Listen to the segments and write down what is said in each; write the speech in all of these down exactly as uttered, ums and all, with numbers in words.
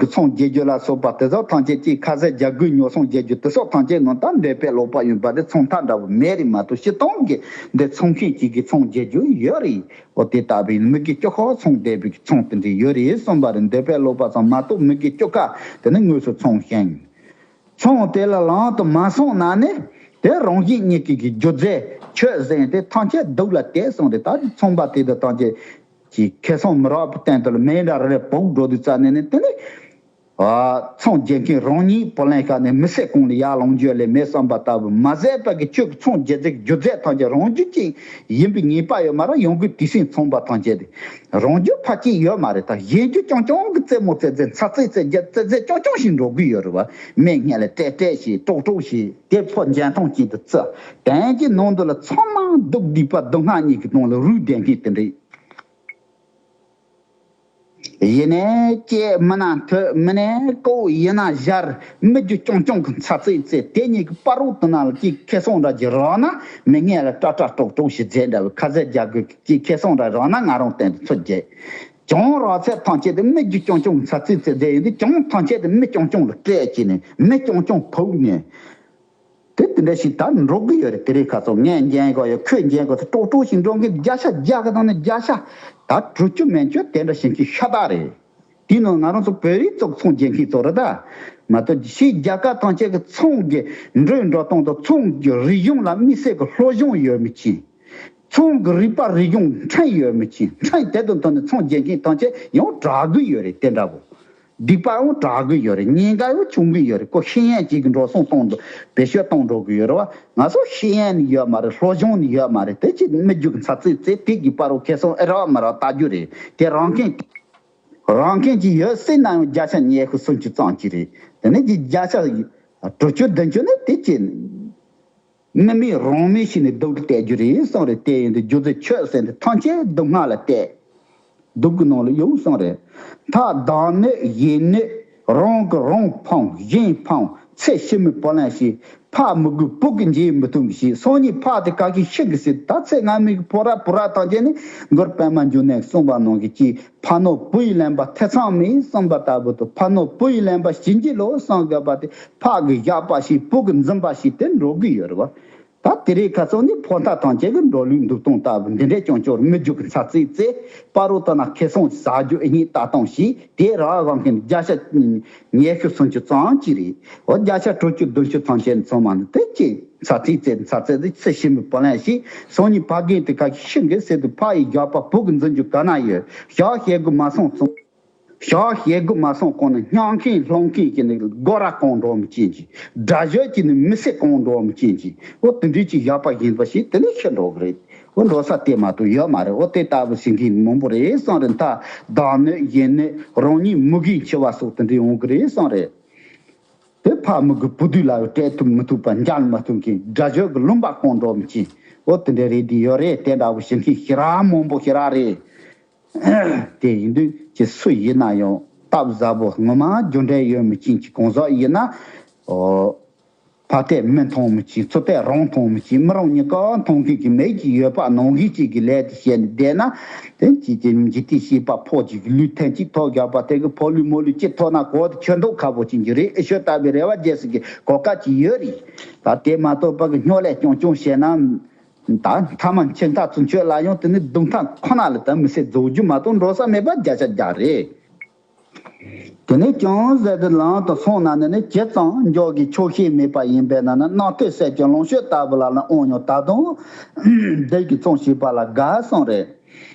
གི་ཚོང་རྒྱག་རྒྱུ་ལ་སོགས་པ་དེ་ཚོ་ཐམས་ཅད་ཀྱིས་ཁ་ཟས་རྒྱག་དགོས། ཉོ་ཚོང་རྒྱག་རྒྱུ་དེ་སོགས་ཐམས་ཅད་ནང་ད་འདོད་པའི་ཀློག་པ་ཡིན་པ་དེ་ཚོང་མཐའ་འདྲ་བོ་མེད་རེད་མ་གཏོགས། སྤྱིར་བཏང་གི་འདི་ཚོང་མཁན་གཅིག་གིས་ཚོང་རྒྱག་རྒྱུ་ཡོད་རེད། འོ་དེ་ལྟ་བུའི་མི་དགེ་བཅུ་ཁ་ཚོང་བསྡད་པའི་ཚོང་དེ་འདྲ་ཡོད་རེད་གསུངས་པ་རེད། འདོད་པའི་ཀློག་པ་ཚང་མ་གཏོགས་མི་དགེ་བཅུ་ཁ་དེ་ནི་དངོས་སུ་ཚོང་ཞིང་། ཚོང་དེ་ལ་ལམ་དུ་མ་སོང་ན་ནི་དེ་རང་བཞིན་གཉིས་ཀྱི་གི་རྒྱུ་རྫས་ཆོས་ཟེར་དེ་ཐམས་ཅད་སྡུག་ལ་དེད་སོང་རེད། ད་ཚོང་པ་དེ་དང་ཐམས་ཅད་ཀྱི་ཁེ་བཟང་མི་རག་པའི་སྟེང་དུ་ལ་མེ་འདྲ་རེ་རེ་བུག་འགྲོ་དུས་ཙ་ནས་ནི་དེ་ནི་ཨ་ཚོང་རྒྱག་མཁན་རང་ཉིད་བུ་ལོན་ཁ་ནས་མི་སེར་གོང་ལ་ཡར་ལོངས་རྒྱུ་ལས་མེད་བསམ་པ་ལྟ་བུ་མ་ཟད་པ་གི་ཁྱོད་ཀྱི་ཚོང་རྒྱག་རྒྱུ་རྫས་ཐམས་ཅད་རང་རྒྱུ་ཅན་ཡིན་པའི་ངེས་པ་ཡོད་མ་རེད། ཡོང་གི་དུས་ཟིན་ཚོང་པ་ཐམས་ཅད་དེ་རང་རྒྱུ་ཕར་སྐྱེས་ཡོད་མ་རེད། ད་གཞན་རྒྱུ་རྐྱང་རྐྱང་གི་རྩེད་མོ་རྩེ་རྩེ་འཚབ་རྩེད་རྩེ་རྒྱ་རྩེ་རྩེ་རྐྱང་རྐྱང་ཞིག་འགྲོ་གི་ཡོད་རེད་བ། མི་སྔན་ལ་སྤྲད་སྤྲད་ཞིག་ཀྲོག་ཀྲོག་ཞིག་དེ་ཕོ་འཇོན་ཐང་ཅན་དུ་བརྩི། དོན་གྱི་ནང་དུ་ལ་ཚང་མ་སྡུག་སྡིག་པ་སྡུག་བསྔལ་གཉིས་ཀྱི་ནང་ལ་རུལ་བསྡད་མཁན་དེ་འདྲ། ཡིན་ནའི་ཀྱེ་མི་ན་ཐོས་མི་ནས་ཀོ་ཡིན་ན་ཞར་མི་རྒྱུ་རྐྱང་རྐྱང་གི་འཚབ་རྩེད་རྩེ་དེ་གཉིས་ཀྱི་བར་རོ་དུ་ན་ལ་ཀྱི་ཁེ་བཟང་འདྲ་ཅིག་རག་ན་མི་སྔན་ལ་ཀྲ་ཀྲ་ཀྲོག་ཀྲོག་ཞིག་རྫས་འདྲ་བའི་ཁ་ཟས་རྒྱག་དགོས་ཀྱི་ཁེ་བཟང་འདྲ་རག་ན་ང་རང་སྟེང་དུ་ཚུར་རྒྱས། གྱོང་རག་ཚད་ཐམས་ཅད་དེ་མི་རྒྱུ་རྐྱང་རྐྱང་འཚབ་རྩེད་རྩེ་རྫས་ཡིན་དུས་གྱོང་ཐམས་ཅད་དེ་མི་རྐྱང་རྐྱང་ལ་སྤྲད་ཀྱི་ནས་མི་རྐྱང་རྐྱང་ཕུག་ནས། དེ་དེ་འདྲ་ཞིག་ད་འགྲོ་གི་ཡོད་རེད། དེ་རིང་ཁ་སང་ངས་མཇལ་གོ་ཡོད། ཁོས་མཇལ་གོ་ཚོ་ཀྲོག་ཀྲོག་ཞིག་འགྲོ་མཁན་བརྒྱ་ཆ་བརྒྱ་གི་ནང་ནས་བརྒྱ་ཆ་ད་དྲུག་ཅུ་མན་ཆད་དེ་འདྲ་ཞིག་གི་ཤ་སྟག་རེད། དེའི་ནང་ང་རང་ཚོ་བོད་རིགས་ཚོ་ཚོང་རྒྱག་མཁན་ཚོ་རེད་ད། མ་གཏོགས་ཕྱིའི་རྒྱལ་ཁབ་ཐམས་ཅད་ཀྱི་ཚོང་གི་འགྲོས་འགྲོ་སྟངས་དང་ཚོང་གི་རིག་གཞུང་ལ་དམིགས་བསལ་གྱི་སློབ་སྦྱོང་ཡོད་མི་ཅིག་ཚོང་གི་རིག་པ་རིག་གཞུང་ཕྲན་ཡོད་མི་ཅིག་ཕྲན་དེ་དང་ཐོག་ནས་ཚོང་རྒྱག་མཁན་ཐམས་ཅད་ཡང་དྲག་གི་ཡོད་རེད། དེ་འདྲ་བོ། སྡིག་པའང་དྲག་གི་ཡོད་རེད། ཉེན་ཁ་ཡང་བྱུང་གི་ཡོད་རེད། ཁོ་ཤེས་ཡོན་ཅིག་གི་འགྲོ་སོང་གཏོང་འགྲོ་བེད་སྤྱོད་གཏོང་འགྲོ་གི་ཡོད་རེད་བ། ང་ཚོ་ཤེས་ཡོན་ནི་ཡོད་མ་རེད། སློབ་སྦྱོང་ནི་ཡོད་མ་རེད། དེ་ཅི་མི་རྒྱུ་གི་འཚབ་རྩེད་རྩེ་དེ་གི་བར་རོ་ཁེ་བཟང་ཨེ་རག་མ་རག་ལྟ་རྒྱུ་རེད། དེ་རང་མཁན་རང་མཁན་གྱི་ཡོད་སྲིད་ན་ཡང་བརྒྱ་ཆ་ཉི་ཤུ་སུམ་ཅུ་ཙམ་ཅིག་རེད། དེ་ནས་ཀྱི་བརྒྱ་ཆ་དྲུག་ཅུ་བདུན་ཅུ་ནི་དེ་ཅི། མི་མེད་རང་མེད་ཞིག་ནས་སྡུག་ཏུ་གཏད་རྒྱུ་རེད་གསུངས་རེད། དེ་ཡིན་དུས་རྒྱུ་མཚན་ཆོས་ཟེར་འདི་ཐམས་ཅད་སྡུག་བསྔལ་ལ་གཏད། སྡུག་གི་ནང་ལ་ཡོང་གསུངས་རེད། མཐའ་བདག་ནི་ཡིན་ནི་རང་གི་རང་ཕམ་གཞན་ཕམ་ཚེ་ཕྱི་མའི་བུ་ལོན་ཞིག་ཕ་མི་དགོས་བུ་གི་འཇལ་མི་ཐུབ་ཞིག་སང་ཉིན་ཕ་དེ་ག་གི་ཤི་གི་ཟེར། ད་ཚེ་སྔ་མའི་གི་ཕོ་ར་བུ་ར་ཐམས་ཅད་ནི་མགུར་པད་མ་འབྱུང་གནས་གསུངས་པ་ནང་གི་ཅི། ཕ་ནོར་བུ་ཡི་ལེན་པ་ཐེ་ཚོམ་མེད་གསུངས་པ་ལྟ་བུ་དང་ཕ་ནོར་བུ་ཡི་ལེན་པ་བྱིན་གྱིས་རློབས་གསུངས་དགོས་པ་དེ་ཕ་གི་བཞག་པ་ཞིག་བུ་གི་འཛིན་པ་ཞིག་དེ་འགྲོ་གི་ཡོད་རེད་བ། ད་དེ་རིང་ཁ་སང་ནི་ཕོ་མཐའ་ཐམས་ཅད་ཀྱི་འགྲོ་ལུགས་འདུག་སྟངས་ལྟ་བུ་འདི་འདྲའི་ཅུང་ཅུང་མི་རྒྱུ་གི་འཚབ་རྩེད་རྩེ་བར་རོ་ལྟ་ན་ཁེ་བཟང་ཟ་རྒྱུ་ཨེ་རྙེད་ལྟ་སྟངས་ཤིག་དེ་རག་དབང་མཁན་བརྒྱ་ཆ་ཉི་ཤུ་སུམ་ཅུ་ཙམ་ཅིག་རེད། འོ་བརྒྱ་ཆ་དྲུག་ཅུ་བདུན་ཅུ་ཐམས་ཅད་ནི་ཚང་མ་ནི་དེ་ཅི། འཚབ་རྩེད་རྩེ་འཚབ་རྩེད་དེ་ཚེ་ཕྱི་མའི་བུ་ལོན་ཞིག་སང་ཉིན་ཕ་རྒན་དེ་ག་གི་ཤི་གི་ཟེར་དུས་ཕ་ཡི་རྒྱགས་པ་བུ་གི་འཛིན་རྒྱུ་ག་ན་ཡོད། ཞག་ཞེ་དགུ་མ་སོང་ཙང་། ཞག་ཞེ་དགུ་མ་སོང་གོང་ནས་སྙིང་ཁེངས་རླུང་ཁེངས་ཀྱི་ནི་སྒོ་ར་གང་འགྲོ་མི་ཅན་གྱི། དགྲ་གཞོལ་གྱི་ནི་མི་སེར་གང་འགྲོ་མི་ཅན་གྱི། འོ་དེ་འདྲའི་ཅིག་ཞགས་པ་བཞིན་པ་ཞིག་དེ་ནས་ཤི་འགྲོ་གི་རེད། འོ་འགྲོ་ས་དེ་མ་གཏོགས་ཡོད་མ་རེད། འོ་དེ་ལྟ་བུ་ཞིག་གི་མང་པོ་རེད་གསུངས་རེད། མཐའ་བདག་ནི་ཡིན་ནི་རང་ཉིད་མུ་གེའི་འཆི་བ་སོགས་དེ་འདྲའི་ཡོང་གི་རེད་གསུངས་རེད། དེ་ཕ་མི་དགོས་བུ་དུས་ལ་སྤྲད་ཐུབ་མི་ཐུབ་པ་འཇལ་མ་ཐུབ་མཁན་དགྲ་གཞོལ་གྱི་ལུང་པ་གང་འགྲོ་མི་ཅན། འོ་དེ་འདྲ་རེད་དེ་ཡོད་རེད། དེ་འདྲ་བོ་ཞིག་མཁན་ཞེ་དྲག་མང་པོ་ཞེ་དྲག་རེད། དེ་ཡིན་དུས་ཀྱི་སུ་ཡིན་ན་ཡང་སྟབས་བཟབ་པོ་ངོ་མ་རྒྱུ་འབྲས་ཡོད་མི་ཅན་གྱི་གང་ཟག་ཡིན་ན། ཨོ། ཕ་ཐད་མི་མཐོང་མི་ཅན། ཚུར་ཐད་རང་མཐོང་མི་ཅན། མི་རང་གཉིས་ཀ་མཐོང་མཁན་གྱི་མི་གཅིག་ཡོད་པ་ནང་བཞིན་གཅིག་གི་ལས་དེ་བྱས་ནས་བསྡད་ན། དེ་ཅིག་གི་འཇིག་རྟེན་གཤིས་པ་ཕོ་གཅིག་གི་ལུས་ཐེངས་གཅིག་ཐོག་རྒྱག་པ་དེ་གི་ཕོ་ལུས་མོ་ལུས་གཅིག་ཐོག་ན་གོ་དེ་ཁྱོད་མདོག་ཁ་པོ་ཅན་གྱི་རེད་ཨེ་ཤོད་ལྟ་བུའི་རེ་བ་རྒྱས་སྲིད་ཀྱི་གོ་སྐབས་ཅིག་ཡོད་རེད། ད་དེ་མ་གཏོགས་ཕ་གི་སྨྱོ་ལས་རྐྱང་རྐྱང་བྱས་ན། ད་མཐའ་མ་འཆི་མཐའ་ཚུན་ཆོད་ལ་ཡང་དེ་ནི་སྡུག་མཐའ་ཁོ་ན་ལ་ད་མི་སེར་རྫོགས་རྒྱུ་མ་གཏོགས་འགྲོ་ས་མེད་པ་བརྒྱ་ཆ་བརྒྱ་རེད། དེ་ནས་ཀྱང་ཟེར་དུས་ལམ་དུ་སོང་ན་ནི་ནི་ཇི་ཙམ་མགྱོགས་ཀྱི་ཆོག་ཤེས་མེད་པ་ཡིན་པས་ན་ནི་རྣམ་ཐོས་སྲས་ཀྱི་ལོངས་སྤྱོད་ལྟ་བུ་ལ་ནི་དབང་ཡང་ད་དུང་བདུད་ཀྱི་ཚོང་བྱེད་པ་ལ་དགའ་གསུངས་རེད།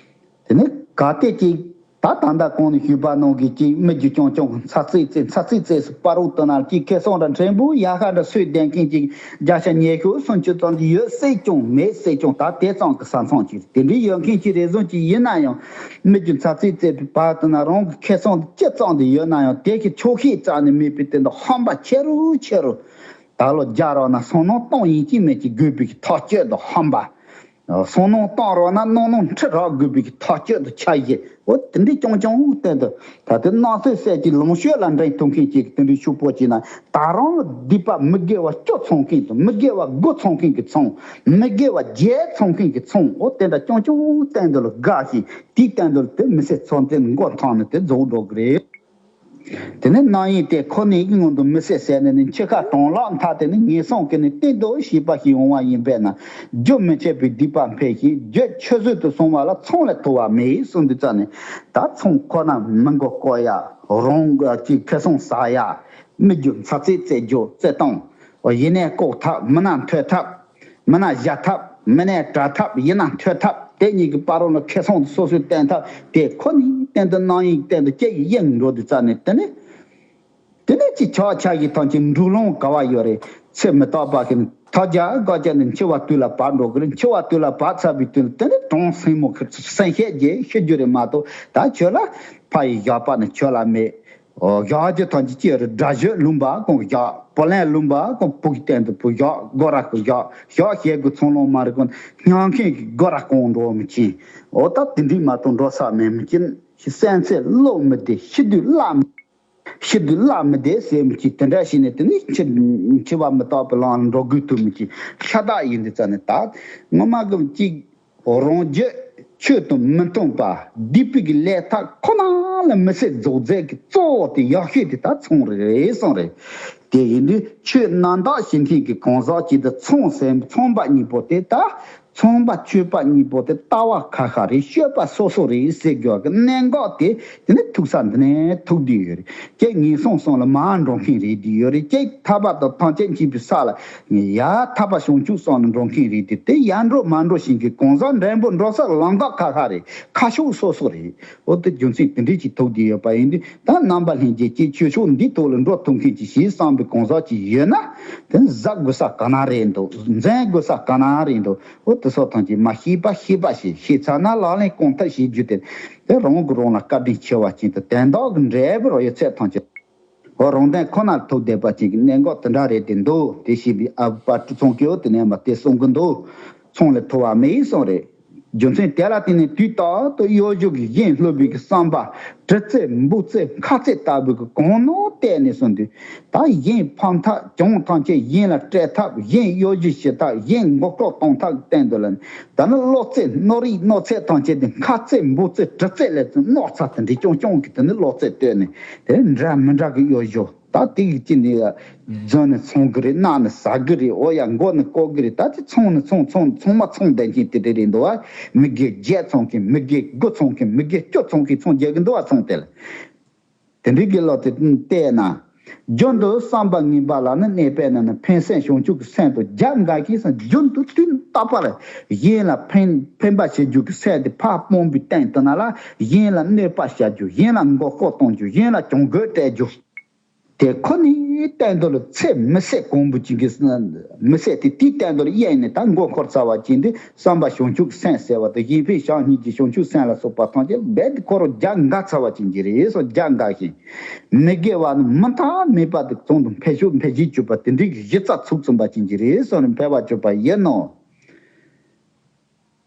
དེ་ནས་གལ་ཏེ་ཅིག་ད་ད་ལྟ་གོང་ནས་ཞུས་པ་ནང་གི་ཅིག་མི་རྒྱུ་རྐྱང་རྐྱང་འཚབ་རྩེད་རྩེ་འཚབ་རྩེད་རྩེ་སུ་བར་རོ་ལྟ་ན་ཅིག་ཁེ་བཟང་ར་ཕྲན་བུ་ཡག་ཤ་འདྲ་སུས་ལྡན་མཁན་ཅིག་བརྒྱ་ཆ་ཉི་ཤུ་སུམ་ཅུ་ཙམ་དེ་ཡོད་སྲིད་ཀྱང་མེད་སྲིད་ཀྱང་ད་དེ་ཙམ་གྱི་ས་མཚམས་ཅིག་དེ་འདྲའི་ཡོད་མཁན་གྱི་རེ་ཟུང་ཅིག་ཡིན་ན་ཡང་མི་རྒྱུ་འཚབ་རྩེད་རྩེད་པའི་བར་དུ་ན་རང་གི་ཁེ་བཟང་དེ་ཅི་ཙམ་དེ་ཡོད་ན་ཡང་དེ་གི་ཆོག་ཤེས་རྩ་ནས་མེད་པའི་དེ་འདྲ་ཧམ་པ་ཆེ་རུ་ཆེ་རུ་ད་ལོ་རྒྱ་རོགས་ན་སང་ནང་གཏོང་ཡིན་གྱི་མེད་ཀྱི་དགོས་པའི་ཐག་གཅོད་དུ་ཧམ་པ། སང་ནང་གཏོང་རོགས་ན་ནང་ནང་ཁྲི་རག་དགོས་པའི་ཐག་གཅོད་དུ་ཆ་བཞག་འོ་དེ་འདྲའི་རྐྱང་རྐྱང་བསྟན་དུ་ད་ལྟའི་རྣམ་ཐོས་སྲས་ཀྱི་ལོངས་སྤྱོད་ལ་འགྲན་ཐུབ་མཁན་གཅིག་གི་དེ་འདྲའི་ཕྱུག་པོ་གཅིག་ན་ད་རང་ལ་སྡིག་པ་མི་དགེ་བ་བཅུ་ཚང་མཁན་དང་མི་དགེ་བ་དགུ་ཚང་མཁན་གྱི་ཚང་མི་དགེ་བ་བརྒྱད་ཚང་མཁན་གྱི་ཚང་འོ་དེ་འདྲ་རྐྱང་རྐྱང་བསྟན་དུ་ལ་དགའ་ཞིང་དེའི་སྟེང་དུ་ལ་དེ་མི་སེར་ཚོ་འདི་མགོ་འཐོམས་ནས་དེ་རྫོགས་འགྲོ་གི་རེད། དེ་ནས་རྣམ་གཡེང་དེ་ཁོ་ནའི་སྔོན་དུ་མི་སེལ་ཟེར་ནས་ནི་འཆི་ཁ་གྲང་ལྷགས་མཐའ་དེ་ནི་ངན་སོང་གི་ནི་གཏན་དུ་ཞིག་པ་ཞིག་འོང་བ་ཡིན་པས་ན། རྒྱུན་མི་འཆད་པའི་སྡིག་པ་འཕེལ་ཞིང་རྒྱུད་ཆུད་ཟོས་སུ་སོང་བ་ལ་ཚོང་ལས་ཐོ་བ་མེད་གསུངས་དུས་ཙ་ནས། ད་ཚོང་ཁོ་ན་མི་མགོ་སྐོར་ཡ། རང་གི་ཁེ་བཟང་ཟ་ཡ། མི་རྒྱུ་ཚ་ཚིག་རྩེད་རྒྱུ་རྩེད་སྟངས། ཡིན་ནའི་ལྐོག་ཐབས། མི་ན་འཐོལ་ཐབས། མི་ན་བཞའ་ཐབས། མི་ནས་གྲ་ཐབས། ཡིན་ན་འཐོལ་ཐབས། དེ་གཉིས་ཀྱི་བར་རོ་ལ་ཁེ་བཟང་སོ་སོའི་བསྟན་ཐབས་དེ་ཁོ་ནའི་སྟེང་དུ་རྣམ་གཡེང་སྟེང་དུ་སྐྱེ་ཡི་གཡེང་འགྲོ་དུས་ཙ་ནས། དེ་ནས་དེ་ནས་ཅི་ཆག་ཆག་གི་ཐང་ཅིག་འབྲུག་ལོང་ག་བ་ཡོད་རེད། ཚེ་མི་རྟག་པ་གི་ཐག་རྒྱ་དགའ་རྒྱ་ནས་འཆི་བ་དུས་ལ་བབ་འགྲོ་གི་རེད། འཆི་བ་དུས་ལ་བབ་ཚར་བའི་དུས་ལ་དེ་ནས་གྲོང་སེང་མོ་གི་སེང་ཤད་རྒྱས་ཤི་རྒྱུ་རེད་མ་གཏོགས། ད་ཁྱོད་ལ་ཕ་ཡི་བཞག་པ་ནི་ཁྱོད་ལ་མེད། ཨོ། བཞག་རྒྱུ་ཐམས་ཅད་ཅི་རེད། དགྲ་གཞོན་ལུང་པ་གང་བཞག་པོ་ལན་ལུང་པ་གང་བུ་གི་སྟེང་དུ་བུ་བཞག་སྒོ་ར་གང་བཞག་བཞག་ཞེ་དགུ་ཚོང་ལོང་མ་རེད་གང་སྙང་མཁན་གྱི་སྒོ་ར་གང་འགྲོ་མི་ཅན། ཨོ། ད་དེ་འདྲའི་མ་གཏོགས་འགྲོ་ས་མེད་མི་ཅན། སེམས་ཚེ་བློ་མི་བདེ། ཤི་དུས་བླ་མི་ཤི་དུས་བླ་མི་བདེ་ཟེར་མི་ཅན། དེ་འདྲ་ཞིག་ནས་དེ་ནི་འཆི་འཆི་བ་མི་རྟག་པའི་ལམ་ལ་འགྲོ་དགོས་ཐུག་མི་ཅན་ཤ་སྟག་ཡིན་དུས་ཙ་ནས། ད་ངོ་མ་གི་གཅིག་རང་རྒྱུད་ཆོས་དང་མི་མཐུན་པ། སྡིག་པའི་གི་ལས་ཐབས་ཁོ་ན་ལ་མི་སེར་རྫོགས་མཛད་ཀྱི་གཙོ་བོ་དེ་ཡག་ཤོས་དེ་ད་ཚོང་རེད་གསུངས་རེད། དེ་ཡིན་དུས་ཆོས་རྣམ་དག་བྱེད་མཁན་གྱི་གང་ཟག་ཅིག་ཏུ་ཚོང་ཟེར། ཚོང་པ་གཉིས་པོ་དེ་ད་ཚོང་པ་ཆོས་པ་གཉིས་པོ་དེ་ལྟ་བ་ཁ་ཁ་རེད། སྤྱོད་པ་སོ་སོ་རེད་ཟེར་དགོས་ཀྱི་གནད་འགག་དེ་དེ་ནི་ཐུག་ས་འདི་ནས་ཐུག་བསྡད་ཡོད་རེད། ཀྱེ་ངན་སོང་གསུམ་ལ་མར་འགྲོ་མཁན་རེད་བསྡད་ཡོད་རེད། ཀྱེ་ཐར་པ་དང་ཐམས་ཅད་མཁྱེན་པའི་ས་ལ། ཡ། ཐར་པ་བྱང་ཆུབ་སོགས་ནི་འགྲོ་མཁན་རེད་དེ། དེ་ཡར་འགྲོ་མར་འགྲོ་བྱེད་མཁན་གང་ཟག་འབྲས་བུ་འགྲོ་ས་ལམ་འགག་ཁ་ཁ་རེད། ཁ་ཕྱོགས་སོ་སོ་རེད། འོ། དེ་རྒྱུ་མཚན་དེ་འདྲས་ཅིག་ཐུག་བསྡད་ཡོད་པ་ཡིན་དུས། ད་རྣམ་པ་ལྷན་རྒྱས་ཀྱིས་ཆོས་ཕྱོགས་འདིའི་ཐོག་ལ་འགྲོ་ཐུབ་མཁན་ཅིག་བྱེད་བསམ་པའི་གང་ཟག་ཅིག་ཡོད་ན། དེ་ནི་གཟབ་དགོས་ས་ག་ན་རེད་འདུག་འཛེམ་དགོས་ས་ག་ན་རེད་འདུག་འོ། དེ་སོགས་ཐམས་ཅད་མ་ཤེས་པ་ཤེས་པ་ཞིག་ཤེས་ཚར་ན་ལག་ལེན་གང་ཐུབ་བྱེད་རྒྱུ་དེ། དེ་རང་གིས་རང་ལ་བཀའ་དྲིན་ཆེ་བ་ཅན་དུ་དོན་དག་གི་འབྲས་བུ་རོ་ཡོད་ཚད་ཐམས་ཅད། འོ། རང་དོན་ཁོ་ནར་ཐུག་བསྡད་པ་ཅིག་གི་གནད་འགག་དེ་འདྲ་རེད་དེ་འདུག་དེ་ཤེས་པའི་ཨ་ཕ་ཚོང་སྐྱོ་དེ་ནས་མ་དེ་གསུང་གི་འདུག་ཚོང་ལས་ཐོ་བ་མེད་གསུང་རེད། རྒྱུ་མཚན་དེ་ལ་བརྟེན་ནས་དུས་རྟག་ཏུ་གཡོ་སྒྱུ་གི་གཞན་སློབ་པའི་གི་བསམ་པ་གྲི་རྩལ་འབུ་རྩལ་ཁ་རྩལ་ལྟ་བུ་གི་གང་ནོ་བལྟས་ནས་སོང་དུས། ད་གཞན་ཕམ་ཐབས་གྱོང་ཐམས་ཅད་གཞན་ལ་སྤྲད་ཐབས། གཞན་གཡོ་སྒྱུ་བྱེད་ཐབས། གཞན་མགོ་སྐོར་གཏོང་ཐབས་སྟེང་དུ་ལ། ད་ནི་བློ་རྩེ་རྣོ་རིགས་རྣོ་ཚད་ཐམས་ཅད་དེ་ཁ་རྩེ་འབུ་རྩེ་གྲི་རྩེ་ལས་ཚུར་རྣོ་ཚ་དེ་འདྲའི་ཅུང་ཅུང་གི་དེ་ནི་བློ་རྩེ་བཏོན་ནས། དེ་འདྲ་མི་འདྲ་གི་གཡོ་སྒྱུ། ད་དེ་གི་ཅི་ནི་རྫུན་ནི་འཚོང་གི་རེད། ནག་ནི་ཟ་གི་རེད། འོ་ཡ། མགོ་ནི་བཀོག་གི་རེད། ད་དེ་ཚོང་ནི་ཚོང་ཚོང་ཚོང་མ་ཚོང་བསྡད་མཁན་དེ་འདྲ་རེད་འདུག་བ། མི་དགེ་བརྒྱད་ཚོང་མཁན། མི་དགེ་དགུ་ཚོང་མཁན། མི་དགེ་བཅུ་ཚོང་མཁན། ཚོང་རྒྱག་གི་འདུག་བ། ཚོང་དེ་ལ། དེ་འདྲའི་དགེ་སློང་དེ་བལྟས་ན། རྒྱུན་དུ་བསམ་པ་ངན་པ་ལ་ནི་གནས་པས་ན་ནི་ཕན་སེམས་བྱང་ཆུབ་ཀྱི་སེམས་དང་རྒྱ་འགག་གིས་སམ། རྒྱུན་དུ་དུས་རྟག་པར་གཞན་ལ་ཕན་ཕན་པ་བྱེད་རྒྱུ་གི་སེམས་དེ་ཕར་སྤོང་བའི་སྟེང་དུ་ན་ལ། གཞན་ལ་གནོད་པ་བྱ་རྒྱུ། གཞན་ལ་མགོ་སྐོར་གཏོང་རྒྱུ། གཞན་ལ་གྱོང་གུད་སྤྲད་རྒྱུ། དེ་ཁོ་ནའི་སྟེང་དུ་ལ་ཚེ་མི་ཟད་གོང་བུ་ཅན་གྱི་མི་ཟད་དེ། དེའི་སྟེང་དུ་ལ་གཡེང་ནས་ད་མགོ་འཁོར་ཚར་བ་ཅན་དེ། བསམ་པ་བྱང་ཆུབ་སེམས་ཟེར་བ་དང་། གཞན་ཕན་བྱམས་སྙིང་རྗེ་བྱང་ཆུབ་སེམས་ལ་སོགས་པ་ཐམས་ཅད་རྦད་དེ་ཁོ་རང་རྒྱ་འགག་ཚར་བ་ཅན་གྱི་རེད་སོ། རྒྱ་འགག་ཞིང་མི་དགེ་བ་ནི་མུ་མཐའ་མེད་པ་དེ་ཚང་དུ་འཕེལ་ཤུགས་འཕེལ་བྱེད་གྱུར་པ་དེ་འདྲའི་གཞི་རྩ་ཚུགས་ཚུགས་པ་ཅན་གྱི་རེད་སོ་ནི་འཕེལ་བར་གྱུར་པ་ཡིན་ནོ།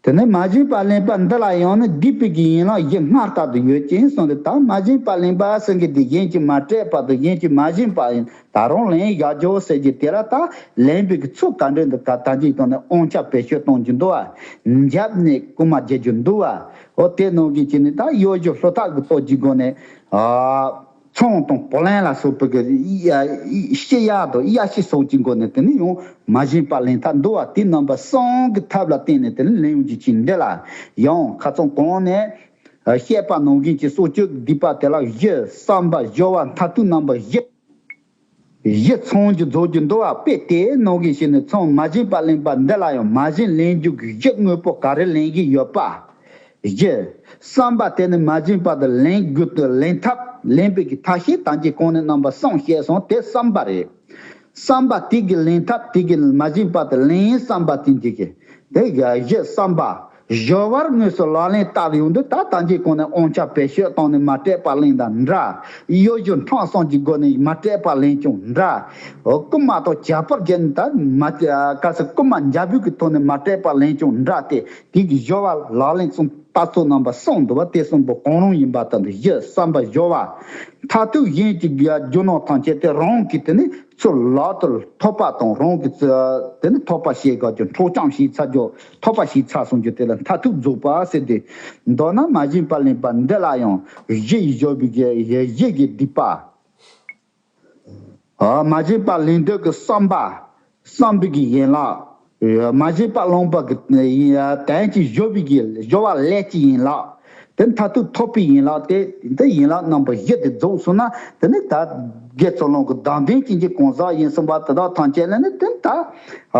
དེ་ནས་མ་བྱིན་པར་ལེན་པ་འདི་ལ་ཡང་ནི་སྡིག་པའི་གི་ཡན་ལག་བཞི་སྔར་ལྟར་དུ་ཡོད་ཅིང་གསུངས་ཏེ། ད་མ་བྱིན་པར་ལེན་པ་ཟེར་མཁན་དེ་གཞན་གྱིས་མ་སྤྲད་བར་དུ་གཞན་གྱིས་མ་བྱིན་པ་ཡིན། ད་རུང་ལེན་བཞག་རྒྱུ་ཟེར་རྒྱུ་དེ་ལ་ད་ལེན་པའི་གི་ཚུལ་ག་འདྲ་འདུག་ག་ད་ཅིག་དང་ནི་དབང་ཆ་བེད་སྤྱོད་གཏོང་རྒྱུ་འདུག་བ། འཇབ་ནས་རྐུ་མ་རྒྱག་རྒྱུ་འདུག་བ། འོ། དེ་ནང་གི་ཅི་ནི་ད་གཡོ་སྒྱུ་ལྷོད་ཐག་གི་སྟོབས་ཀྱི་སྒོ་ནས། ཨ། ཚོང་དང་བུ་ལོན་ལ་སོགས་པའི་གི་ཡ་ཡ་ཤི་ཡ་དང་གཡའ་ཤི་སོགས་ཀྱི་སྒོ་ནས་དེ་ནི་ཡང་མ་བྱིན་པར་ལེན་ཐབས་འདུག་བ། དེ་རྣམ་པ་གསུམ་གྱི་ཐབས་ལ་བརྟེན་ནས་དེ་ནི་ལེན་ཡོང་རྒྱུ་ཅིག་འདི་ལ་ཡང་ཁ་ཚང་གོང་ནས་བཤད་པ་ནང་བཞིན་གྱི་སྲོག་གཅོད་སྡིག་པ་དེ་ལ་བཞི། བསམ་པ། སྦྱོར་བ། མཐར་ཐུག་རྣམ་པ་བཞི། བཞི་ཚང་རྒྱུ་རྫོགས་རྒྱུ་འདུག་བ། དཔེ་དེའི་ནང་གི་ཞིག་ནི་ཚང་མ་བྱིན་པར་ལེན་པ་འདི་ལ་ཡང་མ་བྱིན་ལེན་རྒྱུ་གི་བཞི་དངོས་པོ་ག་རེ་ལེན་གྱི་ཡོད་པ། བཞི། བསམ་པ་དེ་ནི་མ་བྱིན་པར་དུ་ལེན་དགོས་དུ་ལེན་ཐབས། ལེན་པའི་གི་ཐབས་ཤེས་ད་གིན་གོང་ནས་རྣམ་པ་གསུམ་བཤད་སོང་། དེ་བསམ་པ་རེད། བསམ་པ་དེ་གི་ལེན་ཐབས་དེ་གི་མ་བྱིན་པར་དུ་ལེན་བསམ་པ་དེ་འཇིག་གི། དེ་གི་བཞི་བསམ་པ། སྦྱོར་བར་དངོས་སུ་ལག་ལེན་བསྟར་ཡོང་དུས་ད་ད་གིན་གོང་ནས་དབང་ཆ་བེད་སྤྱོད་བཏང་ནས་མ་སྤྲད་པར་ལེན་དང་འདྲ། གཡོ་སྒྱུ་ཕྲན་བསམ་གྱི་སྒོ་ནས་མ་སྤྲད་པར་ལེན་ཀྱང་འདྲ། རྐུ་མ་དང་ཇ་པར་བརྒྱབ་ནས་ད་མ་ག་ཚོད་རྐུ་མ་འཇབ་རྒོལ་གྱི་ཐོག་ནས་མ་སྤྲད་པར་ལེན་ཀྱང་འདྲ་སྟེ། དེ་གི་སྦྱོར་བ་ལག་ལེན་གསུམ་ལྟ་ཚུལ་རྣམ་པ་གསུམ་འདུག་བ། དེ་གསུམ་པོ་གང་རུང་ཡིན་པ་ལྟར་དུ་བཞི་བསམ་པ་སྦྱོར་བ། མཐར་ཐུག་གཞན་གྱི་རྒྱུ་ནོར་ཐམས་ཅད་དེ་རང་གི་དེ་ནི་ཚུར་ལག་ཏུ་ཐོབ་པ་དང་། རང་གི་དེ་ནི་ཐོབ་པ་བྱེད་དགོས་རྒྱུ། འཕྲོག་བཅོམ་བྱས་ཚར་རྒྱུ། ཐོབ་པ་བྱས་ཚར་སོང་རྒྱུ་དེ་ལ་མཐར་ཐུག་རྫོགས་པ་ཟེར་ཏེ། མདོར་ན་མ་བྱིན་པར་ལེན་པ་འདི་ལ་ཡང་བཞི་ཡི་སྦྱོར་བའི་གི་བཞི་གི་སྡིག་པ། ཨ། མ་བྱས་པ་ལེན་འདོད་ཀྱི་བསམ་པ། བསམ་པའི་གི་ཡན་ལག། མ་བྱས་པ་ལོངས་པ་གི་དོན་གྱི་སྦྱོར་བའི་གི་སྦྱོར་བ་ལས་ཀྱི་ཡན་ལག། དེ་མཐར་ཐུག་ཐོབ་པའི་ཡན་ལག་སྟེ། དེ་ཡན་ལག་རྣམ་པ་བཞི་དེ་རྫོགས་སོང་ན། དེ་ནི་ད་དགེ་ཚུལ་སློང་གི་བདག་ལྡན་ཅན་གྱི་གང་ཟག་ཡིན་གསུངས་པ་དེ་དག་ཐམས་ཅད་ལ་ནི་དེ་ནི་ད་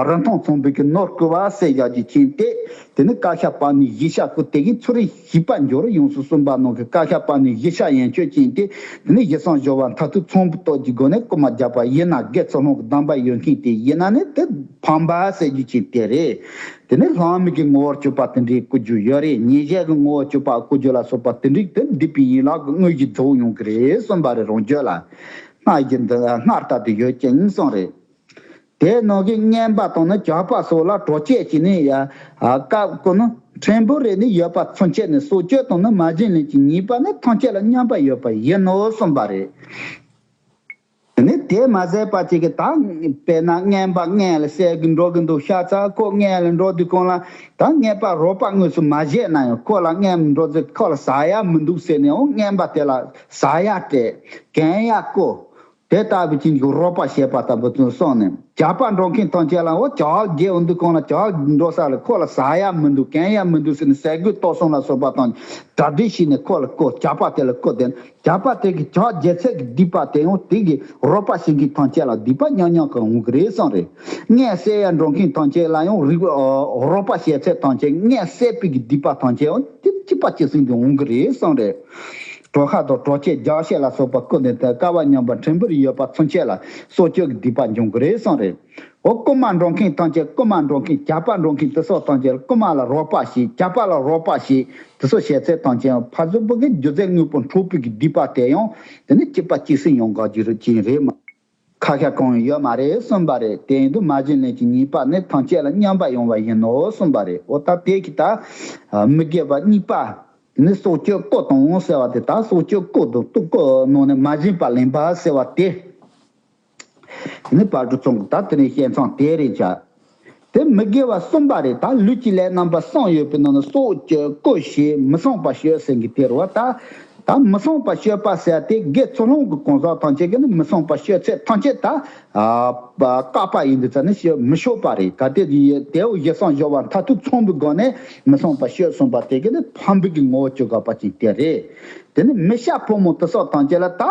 རིན་ཐང་མཚུངས་པའི་གི་ནོར་བསྐུལ་བ་ཟེར་བཞག་རྒྱུ་ཅན་ཏེ། དེ་ནི་བཀའ་ཤག་པ་ནི་བཞི་ཤ་བསྐུལ་དེ་གིས་ཚུར་རེ་བཞི་པ་འབྱོར་ཡོངས་སུ་གསུངས་པ་ནང་གི་བཀའ་ཤག་པ་ནི་བཞི་ཤ་ཡན་ཆོད་ཅན་ཏེ། དེ་ནི་ཡིད་བསམ་སྦྱོར་བ་མཐར་ཐུག་ཚངས་པའི་སྟོབས་ཀྱི་སྒོ་ནས་བསྐུལ་མ་བརྒྱབ་པ་ཡིན་ན། དགེ་ཚུལ་སློང་གི་གདམས་པ་ཡོད་མཁན་དེ་ཡིན་ན་ནི་དེ་ཕམ་པ་ཟེར་རྒྱུ་ཅན་དེ་རེད། དེ་ནི་ལྷག་མའི་གི་ངོ་བོར་གྱུར་པ་དེ་འདྲའི་བསྐུལ་རྒྱུ་ཡོད་རེད། ཉེས་བྱས་ཀྱི་ངོ་བོར་གྱུར་པ་བསྐུལ་རྒྱུ་ལ་སོགས་པ་དེ་འདྲའི་དེ་སྡིག་པའི་ཡན་ལག་གི་དངོས་གཞི་རྫོགས་ཡོང་གི་རེད་གསུངས་པ་རེད། རང་རྒྱུད་ལ་སྔར་བཞིན་དུ་སྔར་ལྟར་དུ་ཡོད་ཅིང་གསུངས་རེད། དེ་ནང་གི་རྔན་པ་དང་ནི་ཇག་པ་སོགས་ལ་གྲོགས་བྱེད་ཀྱི་ནི་ཡ། ཨ། སྐབས་ཀུན་ནི་ཕྲན་བུ་རེ་ནི་ཡོད་པ་ཚུན་ཆད་ནི་སྲོག་གཅོད་དང་ནི་མ་བྱིན་ལེན་གྱི་ཉེས་པ་ནི་ཐམས་ཅད་ལ་མཉམ་པར་ཡོད་པ་ཡིན་ནོ་གསུངས་པ་རེད། དེ་ནི་དེ་མ་ཟད་པ་ཅིག་གིས་ད་དཔེར་ན་རྔན་པ་རྔན་ལ་བསད་གི་འགྲོ་གི་འདུག་ཤ་ཚ། ཁོ་རྔན་ལ་འགྲོ་དུས་གང་ལ་ད་རྔན་པ་རོགས་པ་དངོས་སུ་མ་བྱས་ན་ཡང་ཁོ་ལ་རྔན་འགྲོ་ཚེ་ཁོ་ལ་ཟ་ཡ་མི་འདུག་ཟེར་ནས་འོ་རྔན་པ་དེ་ལ་ཟ་ཡ་སྤྲད། གན་ཡ་བསྐོ། དེ་ལྟ་བུ་ཅན་གྱི་རོགས་པ་བྱེད་པ་ལྟ་བུ་ཚུལ་སོང་ནས། ཇག་པ་འགྲོ་མཁན་ཐམས་ཅད་ལ་འོ་ཇག་རྒྱལ་འོང་དུས་གང་ལ་ཇག་འགྲོ་ས་ལ་ཁོ་ལ་ཟ་ཡ་མི་འདུག་གན་ཡ་མི་འདུག་ཟེར་ནས་ཟས་གོས་གཏོར་སོང་ལ་སོགས་པ་དང་གྲ་སྒྲིག་བྱས་ནས་ཁོ་ལ་བསྐོ། ཇག་པ་དེ་ལ་བསྐོ། དེ་ཇག་པ་དེ་གི་ཇག་རྒྱལ་ཚད་ཀྱི་སྡིག་པ་དེ་ཡང་དེ་གི་རོགས་པ་བྱེད་མཁན་ཐམས་ཅད་ལ་སྡིག་པ་མཉམ་མཉམ་གང་འོང་གི་རེད་གསུངས་རེད། རྔན་བསད་ཡ་འགྲོ་མཁན་ཐམས་ཅད་ལ་ཡང་རིག་རོགས་པ་བྱས་ཚད་ཐམས་ཅད་རྔན་བསད་པའི་གི་སྡིག་པ་ཐམས་ཅད་ཡང་དེ་གཅིག་པ་གཅིག་སྲིང་དུ་འོང་གི་རེད་གསུངས་རེད། གྲོགས་ཁ་དང་གྲོགས་མཆེད་རྒྱག་བཤད་ལ་སོགས་པ་ཀུན་ནས་དེ་དཀའ་བ་མཉམ་པ་ཕྲན་བུར་ཡོད་པ་ཚུན་ཆད་ལ་སྲོག་གཅོད་ཀྱི་སྡིག་པ་འབྱུང་གི་རེད་གསུངས་རེད། འོ་རྐུན་མ་འགྲོ་མཁན་ཐམས་ཅད་རྐུན་མ་འགྲོ་མཁན་ཇག་པ་འགྲོ་མཁན་དེ་སོགས་ཐམས་ཅད་རྐུན་མ་ལ་རོགས་པ་བྱེད་ཇག་པ་ལ་རོགས་པ་བྱེད་དེ་སོགས་བྱས་ཚད་ཐམས་ཅད་ཕ་ཟུར་པོ་གི་རྒྱུ་རྫས་དངོས་པོ་འཕྲོག་པའི་གི་སྡིག་པ་དེ་ཡང་དེ་ནི་གཅིག་པ་གཅིག་སྲིང་ཡོང་ག་རྒྱུ་རུ་ཅན་རེད་མ། ཁ་ཤ་གང་ཡང་ཡོད་མ་རེད་གསུངས་པ་རེད། དེ་ཡིན་དུས་མ་བྱིན་ལེན་གྱི་ཉེས་པ་ནི་ཐམས་ཅད་ལ་མཉམ་པ་ཡོང་བ་ཡིན་ནོ་གསུངས་པ་རེད། འོ་ད་དེ་གི་ད་མི་དགེ་བ་གཉིས་པ་ནི་སྲོག་གཅོད་བཀོད་དང་ཟེར་བ་དེ་ད་སྲོག་གཅོད་བཀོད་དང་བཏུབ་བཀོད་ནང་ནས་མ་བྱིན་པ་ལེན་པ་ཟེར་བ་དེ། དེ་ནི་བར་དུ་ཚང་གི་ད་དེ་ནས་བཤད་མཚམས་དེ་རེད་བྱ། དེ་མི་དགེ་བ་གསུམ་པ་རེད། ད་ལུས་ཀྱི་ལས་རྣམ་པ་གསུམ་ཡོད་པའི་ནང་ནས་སྲོག་གཅོད་རྐུ་བྱེད་མི་བསྲུང་བ་སྤྱོད་ཟེར་གི་དེ་རེད་བ། ད་ད་མི་བསྲུང་བ་སྤྱོད་པ་ཟེར་དེ་དགེ་ཚུལ་སློང་གི་གང་ཟག་ཐམས་ཅད་ཀྱིས་ནི་མི་བསྲུང་བ་སྤྱོད་ཚད་ཐམས་ཅད་ད་ཨ་བཀག་པ་ཡིན་དུས་ཙ་ནི་སྤྱོད་མི་ཆོག་པ་རེད། གལ་ཏེ་དེའུ་ཡིད་བསམ་སྦྱོར་བ་མཐར་ཐུག་ཚང་བའི་སྒོ་ནས་མི་བསྲུང་བ་སྤྱོད་གསུངས་པ་དེ་གི་ནི་ཕམ་པའི་གི་ངོ་བོ་བཅུ་དགག་པ་ཅན་དེ་རེད། དེ་ནི་མི་སྐྱ་ཕོ་མོ་དེ་སོགས་ཐམས་ཅད་ལ་ད།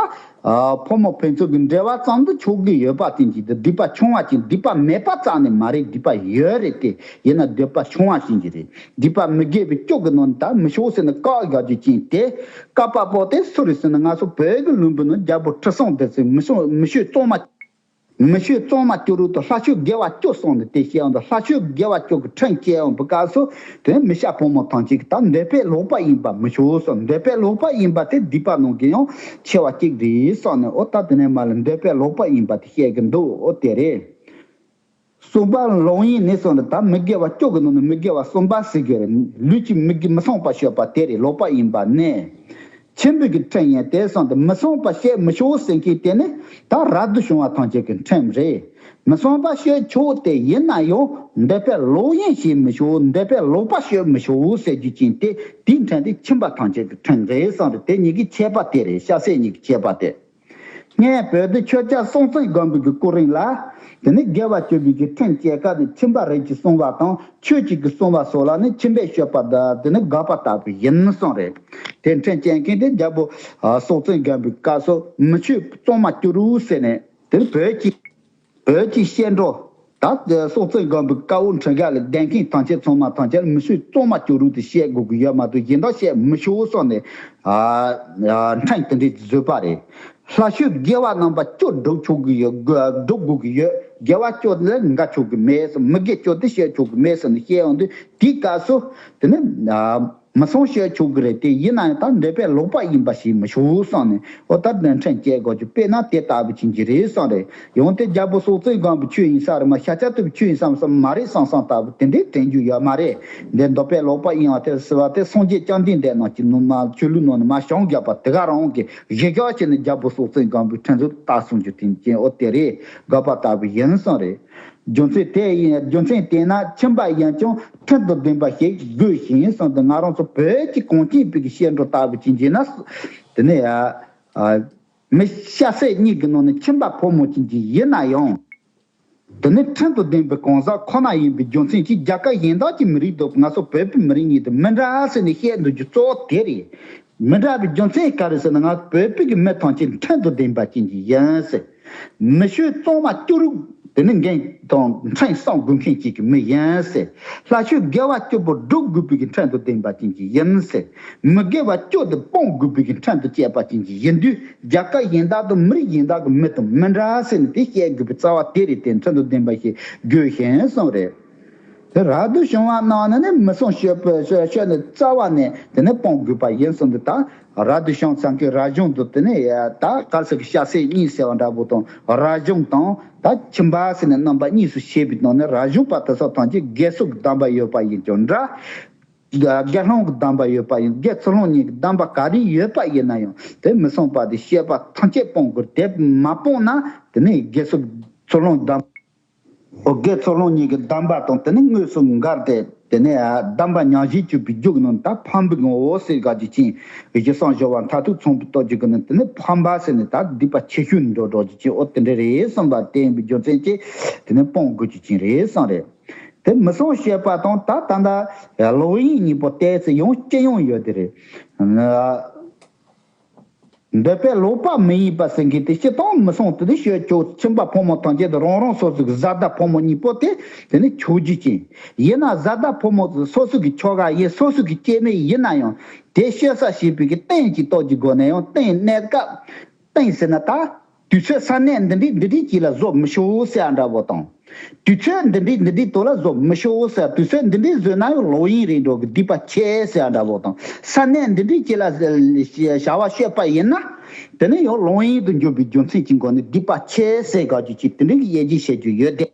ཨ། ཕོ་མོ་ཕན་ཚུན་གྱི་འབྲེལ་བ་ཙམ་དུ་ཆོག་གི་ཡོད་པ་དེ་འཇིག་ཏུ་སྡིག་པ་ཆུང་བ་ཅིག་སྡིག་པ་མེད་པ་རྩ་ནས་མ་རེད། སྡིག་པ་ཡོད་རེད་དེ། ཡིན་ན་སྡིག་པ་ཆུང་བ་ཅན་གྱི་རེད། སྡིག་པ་མི་དགེ་བའི་སྐྱོ་གི་ནང་ནས་ད་མི་ཤོག་ཟེར་ནས་བཀག་རྒྱག་རྒྱུ་ཅན་དེ། བཀག་པ་པོ་དེ་སུ་རེད་ཟེར་ན་ང་ཚོ་བོད་ཀྱི་ལུང་པའི་ནང་རྒྱལ་པོ་ཁྲི་སྲོང་ལྡེ་བཙན་མི་ཤོག་མི་ཤོག་གཙང་མ། མི་ཤོད་གཙང་མ་སྐྱུ་རུ་དང་ལྷ་ཆོས་དགེ་བ་སྐྱོ་གསུངས་ནས་དེ་བཤད་འོང་དུས་ལྷ་ཆོས་དགེ་བ་སྐྱོ་གི་ཕྲིན་བཅོལ་འོང་བའི་སྐབས་སུ་དེ་མི་སྐྱ་ཕོ་མོ་ཐམས་ཅད་ཀྱིས་ད་འདོད་པས་ལོག་པ་ཡིན་པ་མི་ཤོག་གསུངས། འདོད་པས་ལོག་པ་ཡིན་པ་དེ་སྡིག་པ་ནང་གི་ཡང་ཆེ་བ་གཅིག་རེད་གསུངས་ནས། འོ་ད་དེ་ནས་མ་ལ་འདོད་པས་ལོག་པ་ཡིན་པ་དེ་བཤད་གི་འདུག་འོ་དེ་རེད། གསུམ་པ་ལོག་གཡེམ་ནི་གསུངས་ནས་ད་མི་དགེ་བ་སྐྱོ་གི་ནང་ནས་མི་དགེ་བ་གསུམ་པ་ཟེར་གི་རེད། ལུས་ཀྱི་མི་དགེ་མི་བསྲུང་བ་སྤྱོད་པ་དེ་རེད། ལོག་པ་ཡིན་པ་ནས། ཆེན་པོའི་གི་ཕྲིན་ཡིན་དེ་གསུངས་ཏེ་མི་བསྲུང་བ་སྤྱོད་མི་ཆོག་ཟེར་མཁན་དེ་ནི་ད་རབ་ཏུ་བྱུང་བ་ཐམས་ཅད་ཀྱི་ཕྲིན་རེད། མི་བསྲུང་བ་སྤྱོད་ཆོག་དེ་ཡིན་ན་ཡང་འདོད་པས་ལོག་གཡེམ་བྱེད་མི་ཆོག་འདོད་པས་ལོག་པ་སྤྱོད་མི་ཆོག་ཟེར་རྒྱུ་ཅན་དེ་དེའི་ཕྲིན་དེ་ཁྱིམ་པ་ཐམས་ཅད་ཀྱི་ཕྲིན་རེད་གསུངས་རེད། དེ་གཉིས་ཀྱི་ཁྱད་པར་དེ་རེད། སྐྱ་སེར་གཉིས་ཀྱི་ཁྱད་པར་དེ། སྔོན་བོད་དུ་ཆོས་རྒྱལ་སྲོང་བཙན་སྒམ་པོའི་གི་སྐུ་རིང་ལ། དེ་ནི་དགེ་བ་སྤྱོད་པའི་གི་ཕྲིན་བཅས་སྐབས་ནི་ཁྱིམ་པ་རིགས་ཀྱི་གསང་བ་དང་ཆོས་ཀྱི་གི་གསང་བ་སོགས་ལ་ནི་ཁྱིམ་པས་སྤྱོད་པ་དང་དེ་ནི་དགག་པ་ལྟ་བུ་ཡིན་གསུངས་རེད། དེ་ཕྲིན་བཅས་མཁན་དེ་རྒྱལ་པོ་སྲོང་བཙན་སྒམ་པོའི་སྐབས་སུ་མི་ཆོས་གཙང་མ་སྐྱུ་རུ་ཟེར་ནས་དེ་ནི་བོད་ཀྱི་བོད་ཀྱི་བཤད་འགྲོ། ད་སྲོང་བཙན་སྒམ་པོའི་བཀའ་དབང་ཁྲིམས་འགལ་ལ་བསྡད་མཁན་ཐམས་ཅད་ཚང་མ་ཐམས་ཅད་ལ་མི་ཆོས་གཙང་མ་སྐྱུ་རུ་དེ་བཤད་དགོས་ཀྱི་ཡོད་མ་གཏོགས་གཞན་དག་བཤད་མི་ཆོག་གསུངས་ནས། ཨ། ཨ། ཕྲིན་དེ་འདྲའི་བཟོས་པ་རེད། ལྷ་ཆོས་དགེ་བ་རྣམ་པ་བཅུ་སྒྲུབ་ཆོག་གི་ཡོད། སྒྲུབ་དགོས་ཀྱི་ཡོད། དགེ་བ་བཅུ་ལས་འགལ་ཆོག་གི་མེད་ཟེར། མི་དགེ་བཅུ་དེ་བཤད་ཆོག་གི་མེད་ཟེར་ནས་བཤད་ཡོང་དུས་དེའི་སྐབས་སུ་དེ་ནི། ཨ། མི་བསྲུང་བ་སྤྱོད་ཆོག་གི་རེད། དེ་ཡིན་ན་ཡང་ད་འདོད་པས་ལོག་པ་ཡིན་པ་ཞིག་མི་ཆོག་གསུངས་ནས། འོ་ད་དེ་ཕྲིན་བཅོ་དགོས་ཀྱི་དཔེར་ན་དེ་ལྟ་བུ་ཅན་གྱི་རེད་གསུངས་རེད། ཡང་དེ་རྒྱལ་པོ་སྲོང་བཙན་སྒམ་པོའི་ཆོས་ཡིན་ས་རེད་མ། ཤཱཀྱ་ཐུབ་པའི་ཆོས་ཡིན་ས་མ་རེད་བསམ་བསམ་ལྟ་བུ་དེ་འདྲའི་དྲན་རྒྱུ་ཡོད་མ་རེད། འདི་འདོད་པས་ལོག་པ་ཡིན་པ་དེ་ཟེར་བ་དེ་སངས་རྒྱས་བཅོམ་ལྡན་འདས་རྣམས་ཀྱི་ནང་མ་ཆོས་ལུགས་ནང་ནས་མ་བྱང་རྒྱག་པ་དེ་ག་རང་གི་གཞི་བཞག་བྱས་ནས་རྒྱལ་པོ་སྲོང་བཙན་སྒམ་པོའི་ཕྲིན་ཚུལ་ལྟ་སོང་རྒྱུ་དེ་ཅན་འོ་དེ་རེད། དགག་པ་ལྟ་བུ་ཡིན་གསུངས་རེད། རྒྱུ་མཚན་དེ་ཡིན། རྒྱུ་མཚན་དེས་ན་ཁྱིམ་པ་ཡིན་ཀྱང་ཁྲིམས་དང་ལྡན་པ་ཞིག་དགོས་ཤིང་གསུངས་ཏེ། ང་རང་ཚོ་བོད་ཀྱི་གངས་ཅན་པའི་གི་བཤད་འགྲོ་ལྟ་བུ་ཅན་གྱི་ན་དེ་ནས་ཡ། ཨ། མི་སྐྱ་སེར་གཉིས་ཀྱི་ནང་ནས་ཁྱིམ་པ་ཕོ་མོ་ཅན་གྱི་ཡིན་ན་ཡང་། དེ་ནི་ཁྲིམས་དང་ལྡན་པའི་གང་ཟག་ཁོ་ན་ཡིན་པའི་རྒྱུ་མཚན་གྱིས་རྒྱ་གར་གཞན་དག་གི་མི་རིགས་དང་ང་ཚོ་བོད་པའི་མི་རིགས་གཉིས་དེ་མི་འདྲ་ཟེར་ནས་བཤད་འདུག་རྒྱུ་གཙོ་བོ་དེ་རེད། མི་འདྲ་བའི་རྒྱུ་མཚན་ག་རེ་ཟེར་ན། ང་བོད་པའི་གི་མི་ཐམས་ཅད་ཁྲིམས་དང་ལྡན་པ་ཅན་གྱི་ཡིན་ཟེར། མི་ཤོད་གཙང་མ་སྐྱུ་རུ་དེ་ནི་འགན་དང་ཁྲིམས་སྲུང་དགོས་མཁན་ཅིག་གི་མི་ཡིན་ཟེར། ལྷ་ཆོས་དགེ་བ་བཅུ་པོ་སྒྲུབ་དགོས་པའི་གི་ཁྲིམས་དང་ལྡན་པ་ཅན་གྱི་ཡིན་ཟེར། མི་དགེ་བ་བཅུ་དེ་སྤོང་དགོས་པའི་གི་ཁྲིམས་དང་བཅས་པ་ཅན་གྱི་ཡིན་དུས། རྒྱ་གར་གཞན་དག་དང་མི་རིགས་གཞན་དག་གི་མི་དང་མི་འདྲ་ཟེར་ནས་དེ་བཤད་དགོས་པའི་རྩ་བ་དེ་རེད། དེ་ཁྲིམས་དང་ལྡན་པ་ཞིག་དགོས་ཤིང་གསུངས་རེད། དེ་རབ་ཏུ་བྱུང་བ་རྣམས་ནི་ནི་མི་བསྲུང་སྤྱོད་པའི་སྤྱོད་ནི་རྩ་བ་ནས་དེ་ནི་སྤོང་དགོས་པ་ཡིན་གསུངས་འདུག་ད་རབ་ཏུ་བྱུང་ཚང་གི་རབ་བྱུང་དུ་དེ་ནི་ད་གལ་སྲིད་ཀྱི་སྐྱ་སེར་གཉིས་ཟེར་བ་འདྲ་པོ་དང་། རབ་བྱུང་དང་ད་ཁྱིམ་པ་ཟེར་ནས་རྣམ་པ་གཉིས་སུ་ཕྱེ་བའི་ནང་ནས་རབ་བྱུང་པ་དེ་ཚོ་ཐམས་ཅད་དགེ་ཚུལ་གྱི་སྡོམ་པ་ཡོད་པ་ཡིན་ཀྱང་འདྲ། དགེ་སློང་གི་སྡོམ་པ་ཡོད་པ་ཡིན། དགེ་ཚུལ་སློང་གཉིས་ཀྱི་སྡོམ་པ་ག་རེ་ཡོད་པ་ཡིན་ན་ཡང་དེ་མི་བསྲུང་བ་དེ་བྱེད་པ་ཐམས་ཅད་སྤོང་དགོས། དེ་མ་སྤོང་ན་དེ་ནི་དགེ་ཚུལ་ཚུལ་སློང་སྡོམ། འོ། དགེ་ཚུལ་སློང་གཉིས་ཀྱི་སྡོམ་པ་དང་དེ་ནི་དངོས་སུ་འགལ་ཏེ། དེ་ནས་སྡོམ་པ་ཉམས་བཞེས་བཅུག་པའི་རྒྱུ་གི་ནང་ད་ཕམ་པའི་ངོ་བོ་ཟེར་ག་རྒྱུ་ཅན། གཞི་བསམ་བརྗོད་པ་མཐར་ཐུག་མཚུངས་པའི་སྟོབས་ཀྱི་གི་ནང་དེ་ནི་ཕམ་པ་ཟེར་ནས་ད་སྡིག་པ་ཆེ་ཤོས་འགྲོ་འགྲོ་རྒྱུ་ཅན། འོ་དེ་འདྲ་རེད་གསུངས་པ་དེ་ཡིན་པའི་རྒྱུ་མཚན་གྱིས་དེ་ནི་སྤོང་དགོས་རྒྱུ་ཅན་རེད་གསུངས་རེད། དེ་མི་བསྲུང་བྱེད་པ་དང་ད་ད་ལྟ་ལོག་གཡེམ་གཉིས་པོ་བལྟས་ཚེ་ཡང་སྤྱི་ཡོངས་ཡོད་དེ་རེད། འདོད་པས་ལོག་པ་མི་ཡིན་པ་ཟེར་མཁན་དེ་སྤྱི་དང་མི་བསྲུང་དེ་དེ་ཤོད་ཆོག་ཁྱིམ་པ་ཕོ་མོ་ཐམས་ཅད་དུ་རང་རང་སོ་སོ་གི་བཟའ་ཟླ་ཕོ་མོ་གཉིས་པོ་དེ་དེ་ནི་ཆོག་རྒྱུ་ཅན། ཡིན་ན་བཟའ་ཟླ་ཕོ་མོ་དེ་སོ་སོ་གི་ཁྱོ་ག་ཡིན། སོ་སོ་གི་སྐྱེ་དམན་ཡིན་ན་ཡང་དེ་ཤོད་ས་བྱེད་པའི་གི་རྟེན་གྱི་སྟོབས་ཀྱི་སྒོ་ནས་ཡང་རྟེན་གནས་སྐབས། རྟེན་ཟེར་ན་ད། དུས་ཚོད་ས་གནས་འདི་འདྲའི་འདི་འདྲའི་ཅིག་ལ་བཟོ་མི་ཆོག་ཟེར་ཡ་འདྲ་བོ་དང་། དུས་ཚོད་འདི་འདྲའི་འདི་འདྲའི་ཐོག་ལ་བཟོ་མི་ཆོག་ཟེར། དུས་ཚོད་འདི་འདྲའི་བཟོས་ན་ཡང་ལོག་གཡེམ་རེད་འགྲོ་གི། སྡིག་པ་ཆེ་ཟེར་ཡ་འདྲ་བོ་དང་། ས་གནས་འདི་འདྲའི་ཅིག་ལ་བྱ་བ་བཤད་པ་ཡིན་ན། དེ་ནི་ཡང་ལོག་གཡེམ་དུ་འགྱུར་བའི་རྒྱུ་མཚན་གྱི་སྒོ་ནས་སྡིག་པ་ཆེ་ཟེར་དགོས་རྒྱུ་ཅིག་དེ་འདྲའི་གི་དབྱེ་འབྱེད་བྱེད་རྒྱུ་ཡོད་དེ།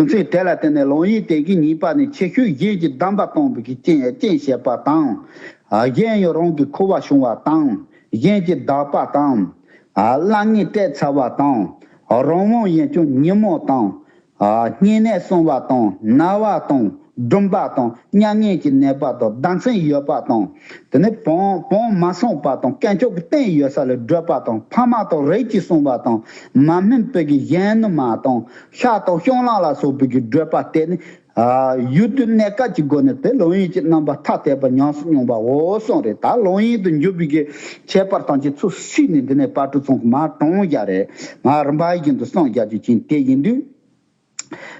རྒྱུ་མཚན་དེ་ལ་བརྟེན་ནས་ལོག་གཡེམ་དེ་གི་ཉེས་པ་ནི་ཆེ་ཤོས་གཞན་གྱི་སྡོམ་པ་སྤོང་བའི་གི་རྐྱེན་རྐྱེན་བྱེད་པ་དང་། གཞན་ཡང་རང་གི་ཁུ་བ་ཕྱུང་བ་དང་། གཞན་གྱི་བདག་པ་དང་། བླ་ངན་སྤྲད་ཚར་བ་དང་། རང་དབང་ཡིན་ཀྱང་ཉོན་མོངས་དང་། བསྙེན་གནས་སྲུང་བ་དང་། ན་བ་དང་། སྦྱིན་པ་དང་། མྱ་ངན་གྱི་ནད་པ་དང་། བདག་འཛིན་ཡོད་པ་དང་། དེ་ནས་བོང་བོང་མ་བསྲུངས་པ་དང་། དཀོན་མཆོག་གི་རྟེན་ཡོད་ས་ལ་བྲོས་པ་དང་། ཕ་མ་དང་རིགས་ཀྱིས་བསྲུངས་པ་དང་། མ་སྨིན་པའི་གི་གཞན་ནུ་མ་དང་། ཤ་དང་སྤྱང་ལངས་ལ་སོགས་པའི་གི་བྲོས་པ་དེ་ནི། ཡུལ་དུས་གནས་སྐབས་ཀྱི་སྒོ་ནས་དེ་ལོག་གཡེམ་གྱི་རྣམ་པ་ཐ་དད་པ་ཉམས་སུ་མྱོང་བའོ་གསུངས་རེད། ད་ལོག་གཡེམ་དུ་འགྱུར་བའི་གི་ཁྱད་པར་ཐམས་ཅད་ཚུར་བཤད་ནས་འདི་ནས་དཔལ་སྤྲུལ་ཚང་གིས་མར་དྲངས་བཞག་རེད། མར་རིམ་པ་བཞིན་དུ་གསུངས་བཞག་རྒྱུ་ཅན་དེ་ཡིན་དུས།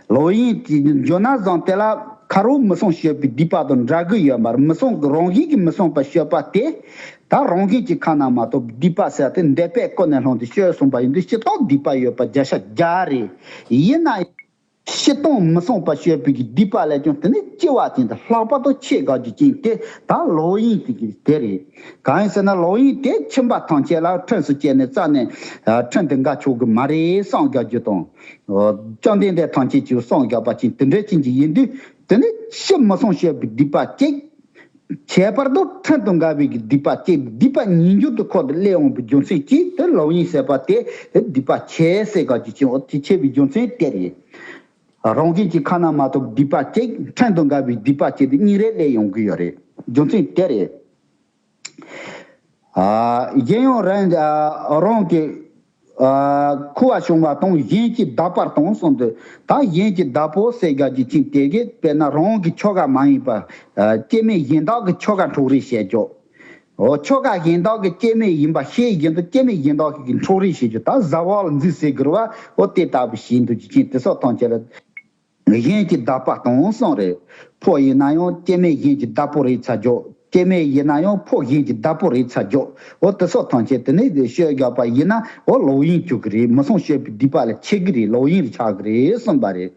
ལོག་གཡེམ་གྱི་འཇོག་ན་བཟང་དེ་ལ་ཁ་རོག་མི་བསྲུང་སྤྱོད་པའི་སྡིག་པ་དང་འདྲ་གི་ཡོད་མ་རེད། མི་བསྲུང་གི་རང་བཞིན་གྱིས་མི་བསྲུངས་པ་སྤྱོད་པ་དེ། ད་རང་བཞིན་གྱིས་ཁ་ན་མ་ཐོ་སྡིག་པ་ཟེར་དེ་འདོད་པས་ཀུན་ནས་བསླངས་ཏེ་སྤྱོད་གསུངས་པ་ཡིན་དུས་སྤྱི་དང་སྡིག་པ་ཡོད་པ་བརྒྱ་ཆ་བརྒྱ་རེད། ཡིན་ན་སྤྱི་དང་མི་བསྲུངས་པ་སྤྱོད་པའི་གི་སྡིག་པ་ལས་ཀྱང་དེ་ནི་ལྕི་བ་ཅན་དུ་ལྷག་པ་དང་ཆེ་དགའ་རྒྱུ་ཅན་དེ་ད་ལོག་གཡེམ་དེ་གི་དེ་རེད། གང་ཡིན་ཟེར་ན་ལོག་གཡེམ་དེ་ཁྱིམ་པ་ཐམས་ཅད་ལ་ཁྲིམས་སུ་བཅད་ནས་རྩ་ནས་ཁྲིམས་དེ་འགལ་ཆོག་གི་མ་རེད་བསམ་དགའ་རྒྱུ་དང་། བཅོམ་ལྡན་འདས་ཐམས་ཅད་ཀྱིས་བསམ་དགའ་བ་ཅན་དེ་འདྲ་ཅན་གྱི་ཡིན་དུས་དེ་ནི་ཕྱི་མི་བསྲུང་སྤྱོད་པའི་སྡིག་པ་གཅིག་ཁྱད་པར་དུ་ཁྲིམས་དང་འགལ་བའི་གི་སྡིག་པ་གཅིག་སྡིག་པ་ཉིས་འགྱུར་དུ་འཁོར་དུ་སླེབས་འོང་བའི་རྒྱུ་མཚན་གྱིས་དེ་ལོག་གཡེམ་ཟེར་བ་དེ་སྡིག་པ་ཆེ་ཟེར་དགའ་རྒྱུ་ཅན། འོ་དེ་ཆེ་བའི་རྒྱུ་མཚན་དེ་རེད། རང་བཞིན་གྱིས་ཁ་ན་མ་ཐོ་སྡིག་པ་གཅིག་ཁྲིམས་དང་འགལ་བའི་སྡིག་པ་གཅིག་དེ་གཉིས་རེ་སླེབས་ཡོང་གི་ཡོད་རེད། རྒྱུ་མཚན་དེ་རེད། གཞན་ཡང་རང་རང་གི་ཁུ་བ་ཕྱུང་བ་དང་གཞན་གྱི་བདག་པར་དང་གསུངས་དུས་ད་གཞན་གྱི་བདག་པོ་ཟེར་དགའ་རྒྱུ་ཅན་དེ་གས་དཔེར་ན་རང་གི་ཁྱོ་ག་མ་ཡིན་པ། སྐྱེ་དམན་གཞན་དག་གི་ཁྱོ་ག་འཕྲོག་རེས་བྱེད་རྒྱུ། འོ་ཁྱོ་ག་གཞན་དག་གི་སྐྱེ་དམན་ཡིན་པ་ཤེས་བཞིན་དུ་སྐྱེ་དམན་གཞན་དག་གི་འཕྲོག་རེས་བྱེད་རྒྱུ་ད་བཟའ་བ་ལ་འཛིང་ཟེར་དགོས་རེད་བ། འོ་དེ་ལྟ་བུ་བྱེད་འདུག་རྒྱུ་ཅན་དེ་སོགས་ཐམས་ཅད་ལ། གཞན་གྱི་བདག་པ་དང་གསུངས་རེད། ཕོ་ཡིན་ན་ཡང་སྐྱེ་དམན་གཞན་གྱི་བདག་པོ་རེད་ཚར་རྒྱུ། སྐྱེ་དམན་ཡིན་ན་ཡང་ཕོ་གཞན་གྱི་བདག་པོ་རེད་ཚར་རྒྱུ། འོ་དེ་སོགས་ཐམས་ཅད་དེ་ནས་ཤོད་དགོས་པ་ཡིན་ན་འོ་ལོག་གཡེམ་གྱུར་གི་རེད། མི་བསྲུང་སྤྱོད་པའི་སྡིག་པ་ལ་ཆེ་གི་རེད། ལོག་གཡེམ་རེད་ཆགས་གི་རེད་གསུངས་པ་རེད།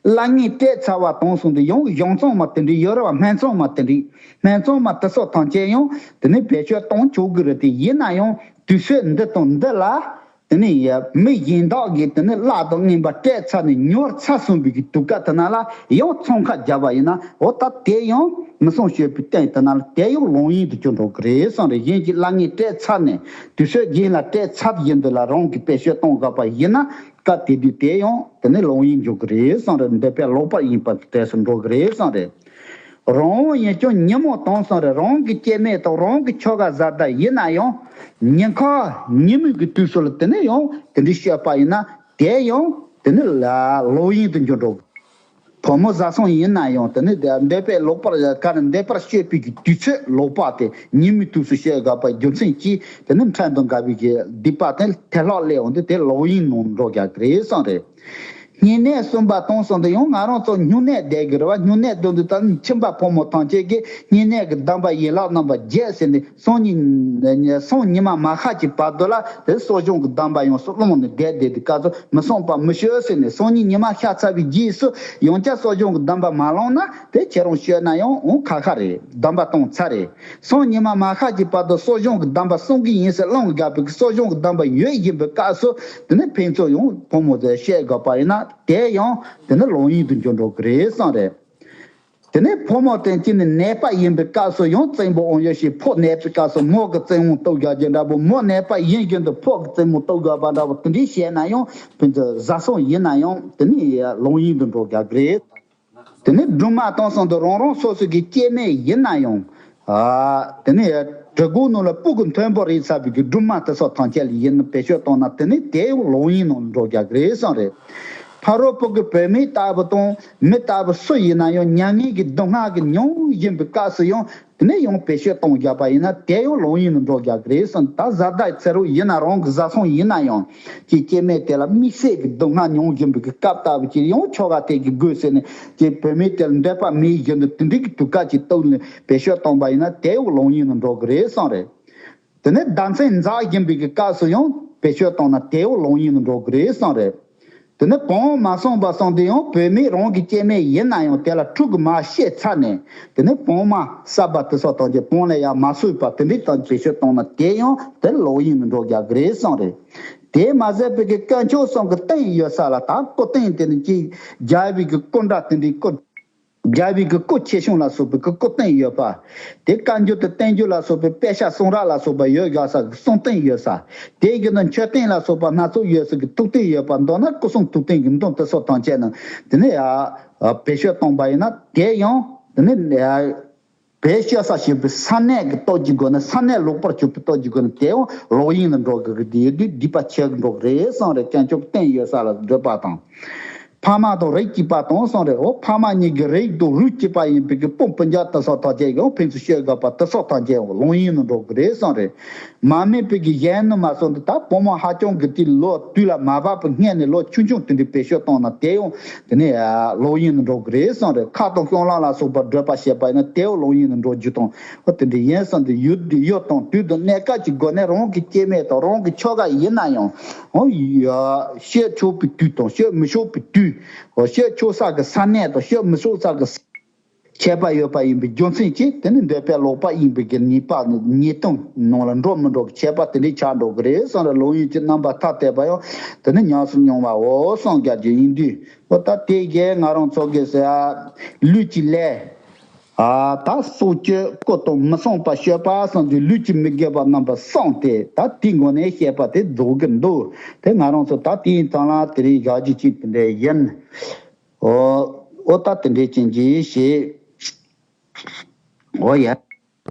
བླ་ངན་སྤྲད་ཚར་བ་དང་གསུངས་དུས་ཡང་གཞུང་ཚང་མ་དེ་འདྲའི་ཡོད་རེད་བ། སྨད་ཚང་མ་དེ་འདྲའི་སྨད་ཚང་མ་དེ་སོགས་ཐམས་ཅད་ཡང་དེ་ནས་བེད་སྤྱོད་གཏོང་ཆོག་གི་རེད། དེ་ཡིན་ན་ཡང་དུས་ཚོད་འདི་དང་འདི་ལ། དེ་ནས་ཡ་མི་གཞན་དག་གིས་དེ་ནས་གླགས་དང་རྔན་པ་སྤྲད་ཚར་ནས་ཉོར་ཚར་སོང་བའི་གི་དུས་སྐབས་དེ་ན་ལ་ཡང་ཚོང་ཁ་བརྒྱབ་པ་ཡིན་ན་འོ་ད་དེ་ཡང་མི་བསྲུང་སྤྱོད་པའི་སྟེང་དེ་ན་ལ་དེ་ཡང་ལོག་གཡེམ་དུ་གྱུར་འགྲོ་གི་རེད་གསུངས་རེད། གཞན་གྱི་གླ་རྔན་སྤྲད་ཚར་ནས་དུས་ཚོད་གཞན་ལ་སྤྲད་ཚར་བཞིན་དུ་ལ་རང་གིས་བེད་སྤྱོད་གཏོང་དགོས་པ་ཡིན་ན་སྐབས་དེ་དུས་དེ་ཡང་དེ་ནས་ལོག་གཡེམ་འགྱུར་གི་རེད་གསུངས་རེད། འདོད་པས་ལོག་པར་གཡེམ་པ་གི་གྲས་སུ་འགྲོ་གི་རེད་གསུངས་རེད། རང་དབང་ཡིན་ཀྱང་ཉིན་མོ་དང་སོང་རེད། རང་གི་སྐྱེ་དམན་དང་རང་གི་ཁྱོ་ག་བཟའ་ཟླ་ཡིན་ན་ཡང་། ཉིན་ཁ་ཉིན་མོའི་གི་དུས་སུ་ལ་དེ་ནས་ཡང་དེ་འདྲའི་བཤད་པ་ཡིན་ན་དེ་ཡང་དེ་ནི་ལ་ལོག་གཡེང་དུ་འགྱུར་འགྲོ། ཕོ་མོ་བཟའ་ཚང་ཡིན་ན་ཡང་དེ་ནི་འདོད་པས་ལོག་པར་ག་རེ་འདོད་པར་སྤྱོད་པའི་གི་དུས་ཚོད་ལོག་པ་དེ་ཉིན་མོའི་དུས་སུ་བཤད་དགོས་པ་རྒྱུ་མཚན་གྱིས་དེ་ནི་ཕྲན་དུ་འགལ་བའི་གི་སྡིག་པ་དེ་ཐལ་ལྷག་སླེབས་འོང་དུས་དེ་ལོག་གཡེང་ནང་འགྲོ་རྒྱག་གི་རེད་གསུངས་རེད། བསྙེན་གནས་གསུམ་པ་དང་གསུམ་དུ་ཡང་ང་རང་ཚོ་སྨྱུང་གནས་བསྡད་དགོས་རེད་བ། སྨྱུང་གནས་སྡོམ་དུས་ད་ནི་ཁྱིམ་པ་ཕོ་མོ་ཐམས་ཅད་ཀྱིས་བསྙེན་གནས་ཀྱི་སྡོམ་པ་ཡན་ལག་རྣམ་པ་བརྒྱད་ཟེར་ནས་སང་ཉིན་སང་ཉི་མ་མ་ཤར་གྱི་བར་དུ་ལ་དེ་གསོ་སྦྱོང་གི་སྡོམ་པ་ཡོངས་སུ་བླངས་ནས་བསྡད་བསྡད་དུས་སྐབས་སུ་མི་བསྲུང་པ་མི་སྤྱོད་ཟེར་ནས་སང་ཉིན་ཉི་མ་ཤར་ཚར་བའི་རྗེས་སུ་ཡང་བསྐྱར་གསོ་སྦྱོང་གི་སྡོམ་པ་མ་བླངས་ན་དེ་ཁྱེད་རང་སྤྱོད་ན་ཡང་འོང་ཁ་ཁ་རེད། སྡོམ་པ་བཏང་ཚར་རེད། སང་ཉི་མ་མ་ཤར་གྱི་བར་དུ་གསོ་སྦྱོང་གི་སྡོམ་པ་སྲུང་གི་ཡིན་ཟེར་བླངས་དགོས་པའི་གསོ་སྦྱོང་གི་སྡོམ་པ་ཡོད་བཞིན་པའི་སྐབས་སུ་དེ་ནི་ཕན་ཚུན་ཡང་ཕོ་མོ་དེ་བཤད་དགོས་པ་ཡིན་ན་དེ་ཡང་དེ་ནི་ལོག་གཡེང་དུ་འགྱུར་འགྲོ་གི་རེད་གསུངས་རེད། དེ་ནས་ཕོ་མོ་དེ་གཅིག་ནི་ནད་པ་ཡིན་པའི་སྐབས་སུ་ཡང་བཙན་པོ་འོང་ཡོད་ཞེས་ཕོ་ནད་པའི་སྐབས་སུ་མོ་གི་བཙན་དབང་གཏོང་དགོས་ཀྱི་འདྲ་པོ། མོ་ནད་པ་ཡིན་བཞིན་དུ་ཕོ་གི་བཙན་དབང་གཏོང་དགོས་པ་འདྲ་པོ་དེ་འདྲའི་བཤད་ན་ཡང་ཕན་ཚུན་བཟའ་ཚང་ཡིན་ན་ཡང་དེ་ནི་ལོག་གཡེང་དུ་འགྲོ་དགོས་ཀྱི་རེད། དེ་ནས་སྦྲུམ་མ་དང་གསུམ་དུ་རང་རང་སོ་སོ་གི་སྐྱེ་དམན་ཡིན་ན་ཡང་། ཨ། དེ་ནས་གྲི་གུ་ནང་ལ་སྤུ་གུ་མཐོན་པོ་རེད་ཚར་བའི་གི་སྦྲུམ་མ་དེ་སོགས་ཐམས་ཅད་ལ་ཡིན་ན་བེད་སྤྱོད་བཏང་ན་དེ་ནས་དེ་ཡང་ལོག་གཡེང་ནང་འགྲོ་རྒྱག་གི་རེད་གསུངས་རེད། ཕ་རོལ་པོ་གི་བུད་མེད་ལྟ་བུ་དང་མི་ལྟ་བུ་སུ་ཡིན་ན་ཡང་མྱ་ངན་གྱི་སྡུག་བསྔལ་གྱིས་མྱོང་བཞིན་པའི་སྐབས་སུ་ཡང་དེ་ནས་ཡང་བེད་སྤྱོད་གཏོང་རྒྱག་པ་ཡིན་ན་དེ་ཡང་ལོག་གཡེང་དུ་འགྲོ་རྒྱག་གི་རེད་གསུངས། ད་བཟའ་ཟླ་ཚེ་རོགས་ཡིན་ན་རང་གི་བཟའ་ཚང་ཡིན་ན་ཡང་ཀྱི་སྐྱེ་དམན་དེ་ལ་དམིགས་བསལ་གྱི་སྡུག་བསྔལ་མྱོང་བཞིན་པའི་གི་སྐབས་ལྟ་བུ་ཅིག་ཡང་ཁྱོ་ག་དེ་གི་དགོས་ཟེར་ནས་ཀྱི་བུད་མེད་དེ་ལ་འདོད་པ་མེད་བཞིན་དུ་དེ་འདྲའི་གི་དུས་སྐབས་ཅིག་གཏུགས་ནས་བེད་སྤྱོད་བཏང་པ་ཡིན་ན་དེ་ཡང་ལོག་གཡེང་དུ་འགྲོ་གི་རེད་གསུངས་རེད། དེ་ནས་ཟླ་མཚན་འཛག་བཞིན་པའི་གི་སྐབས་སུ་ཡང་བེད་སྤྱོད་བཏང་ན་དེ་ཡང་ལོག་གཡེང་དུ་འགྲོ་གི་རེད་གསུངས་རེད། དེ་ནས་བུང་བ་མ་བསྲུངས་པ་སོང་དུས་ཡང་བུད་མེད་རང་གི་སྐྱེ་དམན་ཡིན་ན་ཡང་དེ་ལ་ཕྲུ་གུ་མ་སྐྱེས་ཚར་ནས་དེ་ནས་བུང་བ་བསགས་པ་དེ་སོགས་དང་གི་བུང་ལ་ཡང་མ་གསོས་པ་དེ་འདྲའི་སྟེང་བེད་སྤྱོད་བཏང་ན་དེ་ཡང་དེ་ལོག་གཡེང་དུ་འགྲོ་རྒྱག་གི་རེད་གསུངས་རེད། དེ་མ་ཟད་པའི་གི་དཀོན་མཆོག་གསུམ་གྱི་རྟེན་ཡོད་ས་ལ་ད་སྐུ་རྟེན་དེ་ནི་ཅིག་རྒྱལ་བའི་གི་སྐུ་འདྲ་དེ་འདྲའི་སྐུ། རྒྱལ་བའི་གི་སྐུ་ཆེ་ཆུང་ལ་སོགས་པའི་གི་སྐུ་རྟེན་ཡོད་པ། དེ་བཀའ་འགྱུར་དང་བསྟན་འགྱུར་ལ་སོགས་པའི་དཔེ་ཆ་གསུང་རབ་ལ་སོགས་པ་ཡོད་དགའ་ས་གི་གསུང་རྟེན་ཡོད་ས། དེའི་གི་ནང་མཆོད་རྟེན་ལ་སོགས་པ་སྣ་ཚོགས་ཡོད་ས་གི་ཐུགས་རྟེན་ཡོད་པ། མདོར་ན་སྐུ་གསུང་ཐུགས་རྟེན་གྱི་མདོ་དེ་སོགས་ཐམས་ཅད་ནང་དེ་ནས་ཡ་བེད་སྤྱོད་བཏང་པ་ཡིན་ན་དེ་ཡང་དེ་ནས་ཡ། བེད་སྤྱོད་ས་ཞེས་པའི་ས་གནས་ཀྱི་སྟོབས་ཀྱི་སྒོ་ནས་ས་གནས་ལོག་པར་གྱུར་པའི་སྟོབས་ཀྱི་སྒོ་ནས་དེ་ཡང་ལོག་གཡེང་ལ་འགྲོ་དགོས་ཀྱི་དེ་ཡོད་དུས་སྡིག་པ་ཆེ་རུ་འགྲོ་གི་རེད་གསུངས་རེད། དཀོན་མཆོག་རྟེན་ཡོད་ས་ལ་སྡོད་པ་དང་། ཕ་མ་དང་རིགས་གཅིག་པ་དང་གསུངས་རེད། འོ་ཕ་མ་གཉིས་ཀྱི་རིགས་དང་རུས་གཅིག་པ་ཡིན་པའི་གི་སྤུན་སྤུན་ཀྱག་དེ་སོགས་ཐམས་ཅད་ཀྱང་ཕན་ཚུན་སྤྱོད་དགོས་པ་དེ་སོགས་ཐམས་ཅད་ཡང་ལོག་གཡེང་ལ་འགྲོ་གི་རེད་གསུངས་རེད། མ་སྨད་པའི་གི་གཞན་ནི་མ་སོང་དུ་ད་བུ་མོ་ཧ་ཅང་གི་དེ་ལོ་དུས་ལ་མ་བབ་པའི་སྔས་ནས་ལོ་ཆུང་ཆུང་དེ་འདྲའི་བེད་སྤྱོད་བཏང་ན་དེ་ཡང་དེ་ནས་ལོག་གཡེང་དུ་འགྲོ་གི་རེད་གསུངས་རེད། ཁ་དང་སྐྱོན་ལམ་ལ་སོགས་པ་བགྲོད་པ་བྱེད་པ་ཡིན་ན་དེ་ཡང་ལོག་གཡེང་དུ་འགྲོ་རྒྱུ་དང་འོ་དེ་འདྲ་ཡིན་གསུངས་ཏེ་ཡུལ་ཡུལ་དང་དུས་དང་གནས་སྐབས་ཀྱི་སྒོ་ནས་རང་གི་སྐྱེ་དམན་དང་རང་གི་ཁྱོ་ག་ཡིན་ན་ཡང་འོ་ཡ་སྤྱོད་ཆོག་པའི་དུས་དང་སྤྱོད་མི་ཆོག་པའི་དུས་འོ་སྤྱོད་ཆོག་ས་གི་ས་གནས་དང་སྤྱོད་མི་ཆོག་ས་གི་ཁྱད་པར་ཡོད་པ་ཡིན་པའི་རྒྱུ་མཚན་གྱིས་དེ་ནི་འདོད་པས་ལོག་པ་ཡིན་པའི་གི་ཉེས་པ་ནི་ཉེས་ལྟུང་ནང་ལ་འགྲོ་མི་འགྲོ་གི་ཁྱད་པར་དེ་འདྲའི་ཆགས་འགྲོ་གི་རེད་གསུངས་རེད། ལོག་གཡེང་གི་རྣམ་པ་ཐ་དད་པ་ཡང་དེ་ནི་ཉམས་སུ་མྱོང་བའོ་གསུངས་རྒྱག་རྒྱུ་ཡིན་དུས་འོ་ད་དེ་གས་ང་རང་ཚོ་གི་ཟེར་ལུས་ཀྱི་ལས་ཨ་ད་སྲོག་གཅོད་རྐུ་དང་མི་བསྲུང་བ་སྤྱོད་པ་གསུམ་གྱི་ལུས་ཀྱི་མི་དགེ་བ་རྣམ་པ་གསུམ་སྟེ་ད་དེའི་སྒོ་ནས་བཤད་པ་དེ་རྫོགས་ཀྱི་འདུག་དེ་ང་རང་ཚོ་ད་དེའི་ཐང་ལ་དེ་རིང་ཞག་གཅིག་ཅིག་དེ་འདྲ་ཡིན། ཨོ། ཨོ་ད་དེ་འདྲའི་ཅན་གྱི་ཞེས། ཨོ་ཡ།